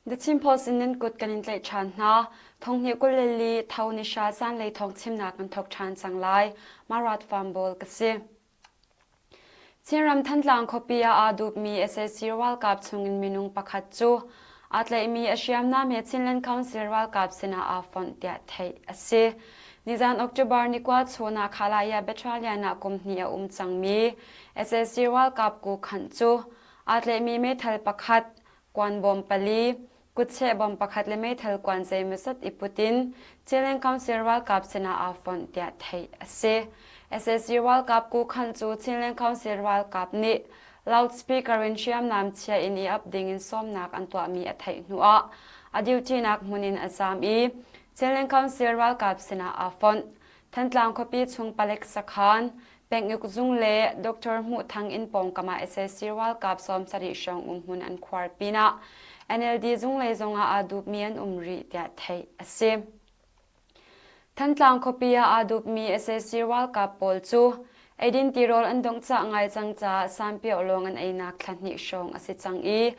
The Chin Post in nan kut kan in tlaih ṭhan hna. Thonghnih 24 tho ni hra zanlei thawng chimnak kan thawk ṭhan cang lai. Marat Farm Ball ka si. Chinram Thantlang khuapi ah aa dupmi sac ralkap chungin minung pakhat cu aa tlaihmi a hriamnam he Chinland Council ralkap sinah aa fonh tiah theih a si. Nizan October ni kua chun ah Khalaya Battalion ah kum hnih a um cangmi sac ralkap Ku Khanh cu aa tlaihmi meithal pakhat, kuanbawm pali, kutcheh bom pakhat le meithal kuan zeimawzat i put in Chinland Council ralkap sinah aa fonh tiah theih a si. Sac ralkap Kukhan cu Chinland Council ralkap nih loudspeaker in hriamnam chia in i ap ding in sawmnak an tuahmi a theih hnuah a duty-nak hmun in a zaam i Chinland Council ralkap sinah aa fonh. Thantlang khuapi chung palek sakhan, penguk zung le Dr. Hmuh Thang inn pawngkam ah sac ralkap 70 hrawng umhmun an khuar pinah NLD zung lei zongah aa dupmi an um rih tiah theih a si. Thantlang khuapi ah aa dupmi sac ralkap pawl cu eidin tirawl an dongh cah ngai cang caah sanpiau lawng an einak thla hnih hrawng a si cang i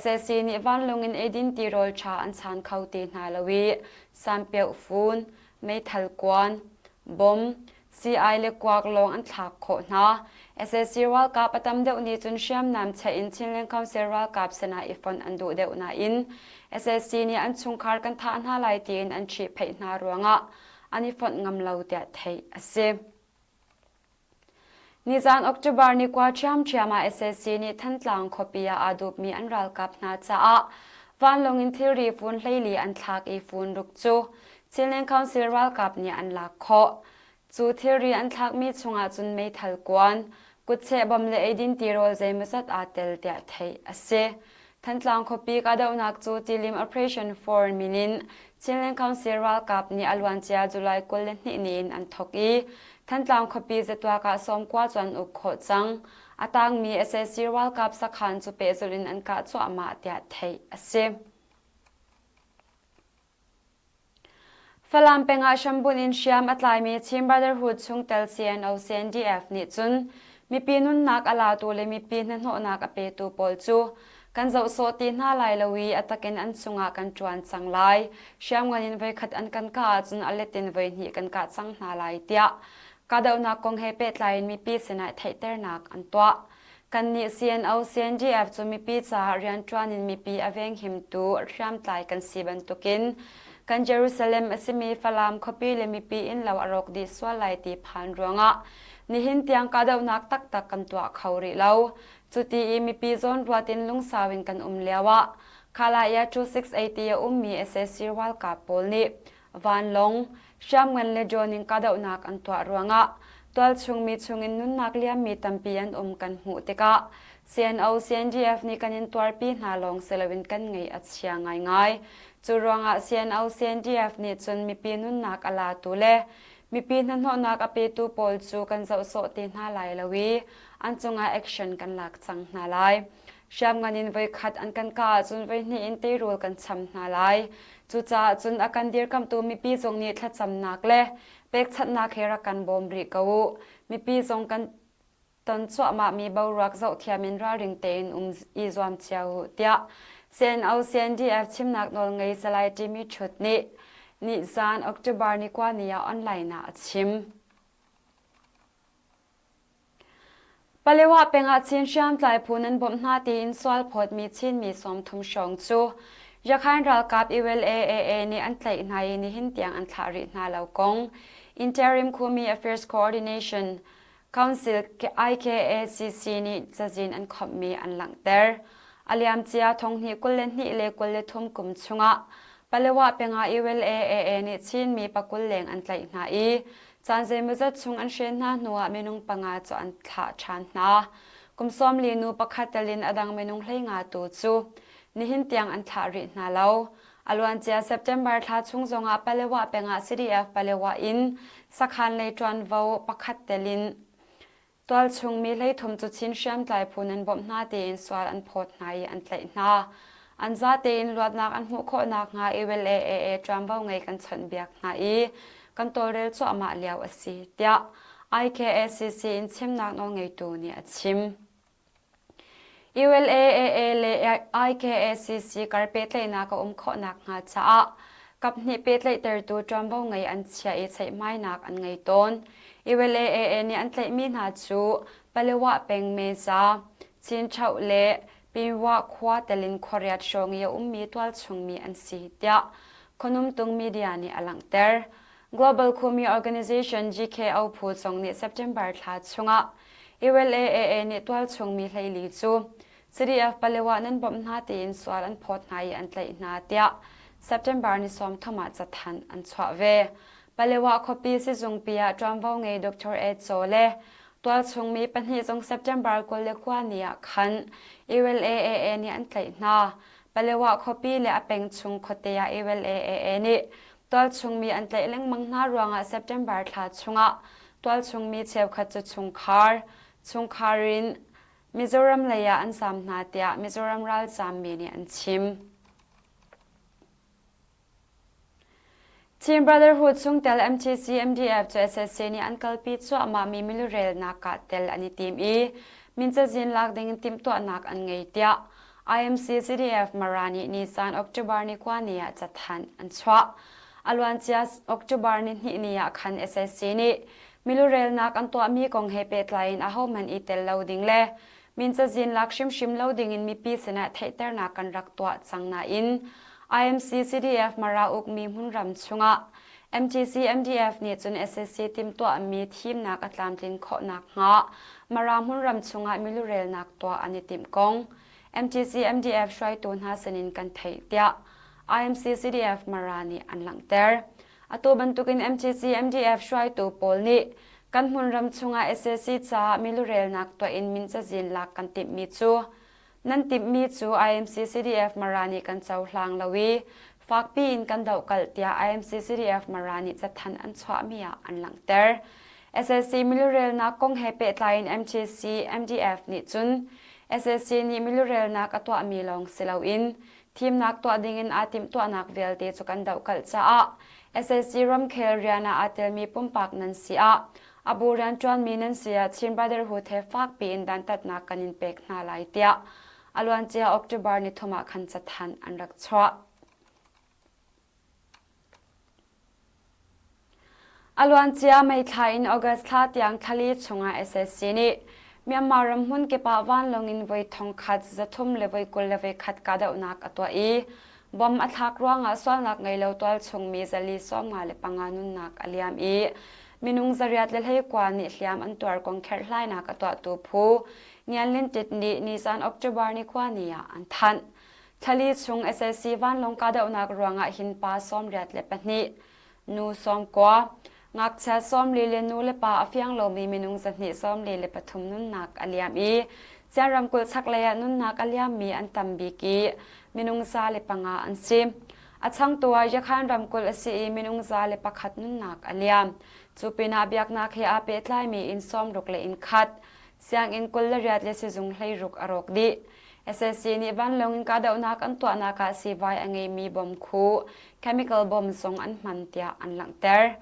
sac nih vanlawng in eidin tirawl ṭha an chaan kho ti hna lo i sanpiau fun, meithal kuan, bom, sii le kuak lawng an thlak khawh hna. Sac ralkap a tam deuh nih cun hriamnam cheh in Chinland Council ralkap sinah i fonh an duh deuh nain sac nih an chungkhar kan thah hna lai tiin an ṭhihphaih hna ruangah an i fonh ngam lo tiah theih a si. Nizaan October ni kua ṭhiamṭhiam ah sac nih Thantlang khuapi ah aa dupmi an ralkap hna caah vanlawng in thilri fun 14 an thlak i fun ruk cu Chinland Council ralkap nih an lak khawh. Cu thilri an thlakmi chungah cun meithal kuan, kutcheh bom le eidin tirawl zeimawzat aa tel tiah theih a si. Thantlang khuapi kahdohnak cu Tilim Operation 4 min in Chinland Council ralkap nih a luancia July 22 ni in an thawk i Thantlang khuapi zatuak ah sawmkua cu an uk khawh cang. A tangmi sac ralkap sakhan cu pehzulh in an kah cuahmah tiah theih a si. Falam peng ah hrambunh in hriam a tlaimi Chin Brotherhood chungtel CNO-CNDF nih cun mipi nunnak a latu le mipi hnahnawhnak a petu pawl cu kan zoh sawh ti hna lai lo i a takin an cungah kan ṭuan cang lai. Hriamngan in voikhat an kan kah ahcun a let in voihnih kan kah cang hna lai tiah kahdohnak kong he pehtlai in mipi sinah theihternak an tuah. Kannih CNO CNDF cu mipi caah rianṭuan in mipi a venghimtu hriamtlai kan si bantukin kan Jerusalem a simi Falam khuapi le mipi innlo a rawk dih sual lai ti phan ruangah nihin tiang kahdohnak taktak kan tuah kho rih lo. Cuti i mipi zawnruat in lungsau in kan um lioah Khalaya 2680 a ummi sac ralkap pawl nih vanlawng, hriamngan le drone in kahdohnak an tuah ruangah tualchung mi chungin nunnak liammi tampi an um kan hmuh tikah CNO CNDF nih kan in tuarpi hna lawng si loin kan ngaih a chia ngaingai. Cu ruangah CNO CNDF nih cun mipi nunnak a latu le mipi hnahnawhnak a petu pawl cu kan zoh sawh te hna lai lo i an cungah action kan lak cang hna lai. Hriamngan in voikhat an kan kah ahcun voihnih in teirul kan cham hna lai. Cucaah cun a kan dirkamhtu mipi zong nih thlacamnak le pekchanhnak he rak kan bawm rih ko u. Mipi zong kan ton cuahmahmi boruak zohthiam in ralring tein um i zuam cio u, tiah CNO CNDF chimnak nawlngei Salai Jimmy Chut nih nizaan October ni kua ni ah online ah a chim. Palewa peng ah Chin hriamtlai phu nan bawmh hna tiin sualphawtmi Chinmi 30 hrawng cu Yakhain ralkap ULAAA nih an tlaih hna i nihin tiang an thlah rih hna lo kong Interim Khumi Affairs Coordination Council IKACC nih cazin an khawmhmi an langhter. A liamcia thonghnih 22 le 23 kum chungah Palewa peng ah ULAAA nih Chinmi pakul leng an tlaih hna i Caan zeimawzat chung an hren hna hnuah minung panga cu an thlah ṭhan hna. Kum 40 nu pakhat tel in a dang minung 15 tu cu nihin tiang an thlah rih hna lo. A luancia September thla chung zongah Palewa pengah CDF Palewa in sakhan lei ṭuanvo pakhat tel in Tualchung mi 13 cu Chin hriamtlai phu nan bawmh hna tiin sual an phawt hna i an tlaih hna. An zatein luatnak an hmuh khawh nakhnga ULAAA ṭuanvo ngei kan chawnhbiak hna i kan tawlrel cuahmah lio a si, tiah IKACC in chimnak nawlngeitu nih a chim. ULAAA le IKACC kar pehtlaihnak a um khawh nakhnga caah kaphnih pehtlaihtertu ṭuanvo ngei an chiah i ceihmainak an ngei tawn. ULAAA nih an tlaihmi hna cu Palewa peng Meza, Cinchoh le Pinwah khua telin khuariat hrawng i a ummi tualchungmi an si tiah Khonumtung media nih a langhter. Global Khumi Organization GKO phu zong nih September thla chungah ULAAA nih tualchungmi 14 cu CDF Palewa nan bawmh hna tiin sual an phawt hna i an tlaih hna tiah September ni 30 ah cathanh an chuah ve. Palewa khuapi sizungpi ah ṭuanvo ngei Dr. Ed Zaw le tualchungmi pahnih zong September 29 ni ah khan ULAAA nih an tlaih hna. Palewa khuapi le a peng chung khuate ah ULAAA nih tualchungmi an tlaih lengmang hna ruangah September thla chungah tualchungmi cheukhat cu chungkhar chungkhar in Mizoram lei ah an zaam hna tiah Mizoram ralzaammi nih an chim. Chin Brotherhood chungtel MTC MDF cu SSC nih an kalpi cuahmahmi milurelnak ah tel an i tim i min cazin lak ding in timhtuahnak an ngei tiah IMC CDF Mara nih nisan October ni kua ni ah cathanh an chuah. A luancia October ni hnih ni ah khan SSC nih milurelnak an tuahmi kong he pehtlai in ahohmanh i tel lo ding le min cazin lak hrimhrim lo ding in mipi sinah theihternak kan rak tuah cang nain IMC CDF Mara ukmi hmunram chungah MTC MDF nih cun SSC timhtuahmi thimnak a tlamtlin khawh nakhnga Mara hmunram chungah milurelnak tuah an i timh kong MTC MDF hruaitu hna sinin kan theih tiah IMC CDF Mara nih an langhter. Atu bantukin MTC MDF hruaitu pawl nih kan hmunram chungah SAC caah milurelnak tuah in min cazin lak kan timhmi cu Nan timhmi cu IMC-CDF Mara nih kan cohlang lo i fakpi in kan dohkalh tiah IMC-CDF Mara nih cathanh an chuahmi ah an langhter. SSC milurelnak kong he pehtlai in MTC MDF nih cun SSC nih milurelnak a tuahmi lawng si loin thimnak tuah dingin aa timhtuahnak vialte cu kan dohkalh caah SSC ramkhel rian ah aa telmi pumpak nan si ah A bu rianṭuanmi nan si ah Chin Brotherhood he fakpi in dantatnak kan in pek hna lai tiah a luancia October nithum ah khan cathanh an rak chuah. A luancia May thla in August thla tiang thlali chungah SSC nih Myanmar ram hmun kip ah vanlawng in voi 1000 321 kahdohnak a tuah i Bom a thlak ruangah sualnak ngei lo tualchungmi 455 nunnak a liam i minung 819 nih hliam an tuar kong kherhhlainak a tuahtu phu Ngian Tit nih nizan October ni khua ni ah an thanh. Thlali chung SAC vanlawng kahdohnak ruangah hin pa 82 nu 90, ngakchia 40 le nu le pa a fiang lomi minung 243 nunnak a liam i Chin ramkulh chaklei ah nunnak a liammi an tam bik i minung 105 an si. A changtu ah Yakhan ramkulh a si i minung 101 nunnak a liam. Cu pinah biaknak he aa pehtlaimi inn 60 le inn khat, sianginn 28 le sizung 16 a rawk dih. SAC nih vanlawng in kahdohnak an tuahnak ah siivai a ngeimi bom khu chemical bomb zong an hman tiah an langhter.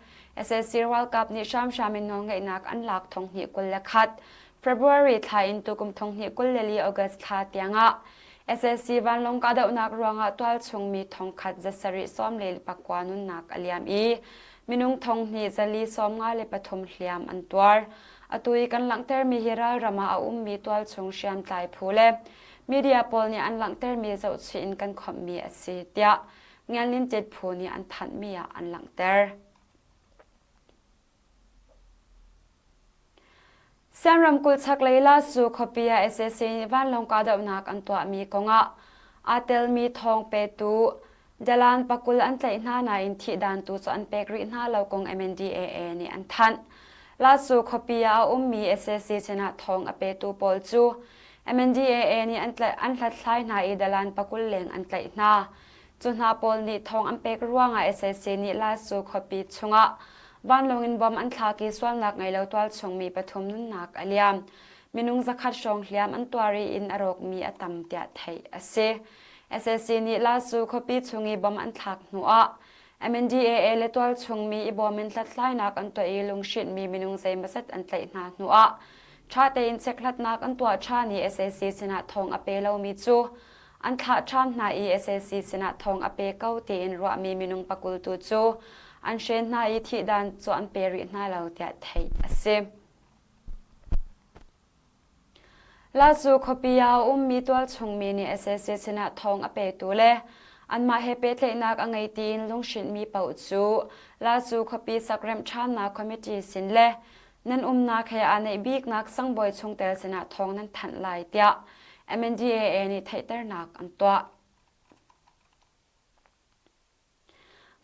SAC ralkap nih hramhram in nawlngeihnak an lak 2021 February thla in tukum 2024 August thla tiangah SAC vanlawng kahdohnak ruangah tualchung mi thongkhat zasarih sawm le pakua nunnak a liam i minung thonghnih zali 53 hliam an tuar. Atu i kan langhtermi hi ralram ah a ummi tualchung hriamtlai phu le media pawl nih an langhtermi zohchih in kan khawmhmi a si tiah Ngianlin Tet phu nih an thanhmi ah an langhter. Sian ramkulh chaklei Lasu khuapi ah sac nih vanlawng kahdohnak an tuahmi kongah aa telmi thawng petu Dalan pakul an tlaih hna nain thihdan tu cu an pek rih hna lo kong MNDAA nih an thanh. Lasu khuapi ah a ummi sac sinah thawng a petu pawl cu MNDAA nih an tlaih an hlathlai hna i dalan pakul leng an tlaih hna. Cu hna pawl nih thawng an pek ruangah sac nih Lasu khuapi chungah vanlawng in bom an thlak i sualnak ngei lo tualchung mi pathum nunnak a liam. Minung zakhat hrawng hliam an tuar i inn a rawkmi a tam tiah theih a si. Sac nih Lasu khuapi chung i bom an thlak hnuah MNDAA le tualchung mi i bawm in hlathlainak an tuah i lunghrinhmi minung zeimawzat an tlaih hna hnuah. Ṭha tein chekhlatnak an tuah ṭhan i sac sinah thawng a pe lomi cu an thlah ṭhan hna i sac sinah thawng a pe ko tiin ruahmi minung pakul tu cu an hren hna i thihdan cu an pe rih hna lo tiah theih a si. Lazu khuapi ah a ummi tualchungmi nih sac sinah thawng a petu le anmah he pehtlaihnak a ngei tiin lunghrinhmi paoh cu Lazu khuapi sakremh ṭhannak committee sin le nan umnak he aa neih biknak sangbawi chungtel sinah thawng nan thanh lai tiah MNDAA nih theihternak an tuah.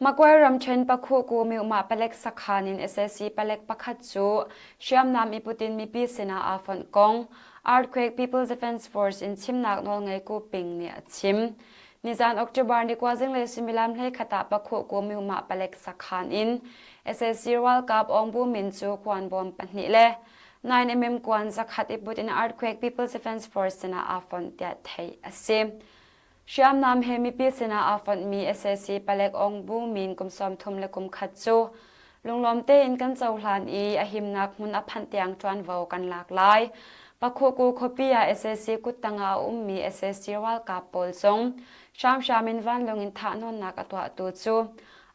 Magway ramṭhen Pakhuhku Myuhmah palek sakhan in sac palek pakhat cu hriamnam i put in mipi sinah aa fonh kong Earthquake People Defense Force in chimnak nawlngei Ku Ping nih a chim. Nizan October ni kua zinglei suimilam 11 ah Pakhuhku Myuhmah palek sakhan in sac ralkap Aung Bu Min cu kuanbawm pahnih le 9mm kuan zakhat i put in Earthquake People Defense Force sinah aa fonh tiah theih a si. Hriamnam he mipi sinah aa fonhmi sac palek Aung Bu Min kum 31 cu lunglawm tein kan cohlan i a himnak hmun a phanh tiang ṭuanvo kan lak lai. Pakhuku khuapi ah sac kuttang ah a ummi sac ralkap pawl zong hramhram in vanlawng in thahnawnnak a tuahtu cu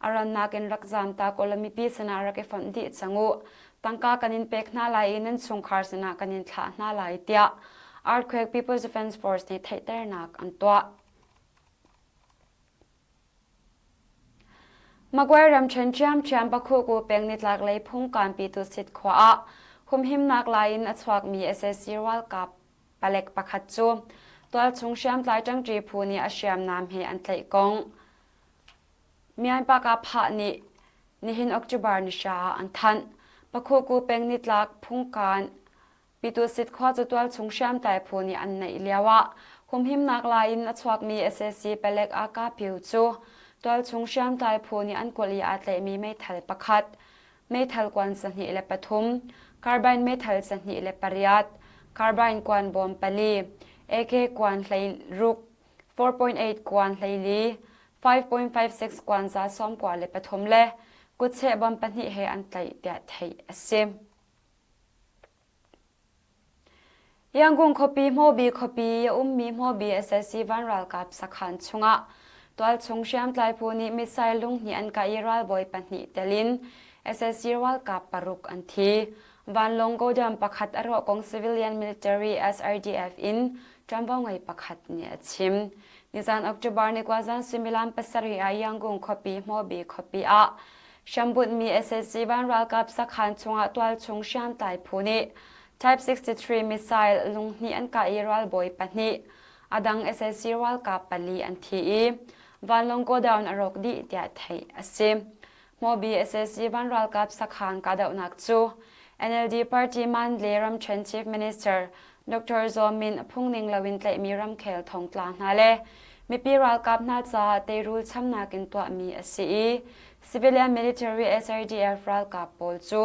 a rannak in rak zaamtak ulaw mipi sinah rak i fonh dih cang u. Tangka kan in pek hna lai i nan chungkhar sinah kan in thlah hna lai tiah Earthquake People's Defense Force nih theihternak an tuah. Magway ramṭhen ṭhiamṭhiam Pakhuku peng nitlak lei phungkan Pyitusit khua ah humhimnak lai in a chuakmi sac ralkap palek pakhat cu tualchung hriamtlai ṭangṭi phu nih a hriamnam he an tlaih kong Myanmar phah nih nihin October ni hra ah an thanh. Pakhuku peng nitlak phungkan Pyitusit khua cu tualchung hriamtlai phu nih an neih lioah humhimnak lai in a chuakmi sac palek Aka Pyu cu tualchung hriamtlai phu nih an kulh i aa tlaihmi meithal pakhat, meithal kuan 23, carbine meithal 28, carbine kuan bawm pali, AK kuan 16, 4.8 kuan 14, 5.56 kuan za 93 le kutcheh bom pahnih he an tlaih tiah theih a si. Yangon khuapi Hmawbi khuapi a ummi Hmawbi sac van ralkap sakhan chungah tualchung hriamtlai phu nih missile lunghnih an kah i ralbawi pahnih tel in sac ralkap paruk an thi. Vanlawng godown pakhat a rawh kong civilian military SRDF in ṭuanvo ngei pakhat nih a chim. Nizan October ni kua zan suimilam pasarih ah Yangon khuapi Hmawbi khuapi ah Hrambunhmi sac van ralkap sakhan chungah tualchung hriamtlai phu nih Type 63 missile lunghnih an kah i ralbawi pahnih, a dang sac ralkap pali an thi i vanlawng godown a rawk dih tiah theih a si. Hmawbi sac van ralkap sakhan kahdohnak cu NLD party Mandalay ramṭhen Chief Minister Dr. Zaw Min phungning loin tlaihmi ramkhel thongtla hna le mipi ralkap hna caah teirul chamnak in tuahmi a si i civilian military SADF ralkap pawl cu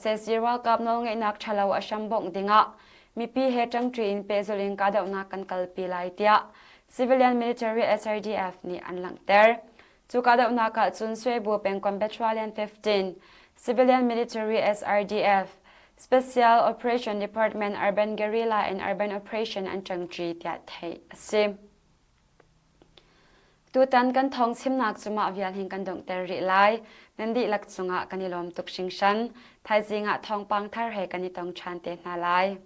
sac ralkap nawlngeihnak ṭhalo a hrambongh dingah mipi he ṭangṭi in pehzulh in kahdohnak kan kalpi lai tiah civilian military SADF nih an langhter. Cu kahdohnak ah cun Swebu pengkomh Battalion 15, Civilian Military SRDF, Special Operation Department Urban Guerrilla and Urban Operation an ṭangṭi tiah theih a si. Tutan kan thawng chimnak cu mah vial hin kan donghter rih lai. Nan dihlak cungah kan i lawm tuk hringhran. Thaizing ah thawngpang thar he kan i tong ṭhan te hna lai.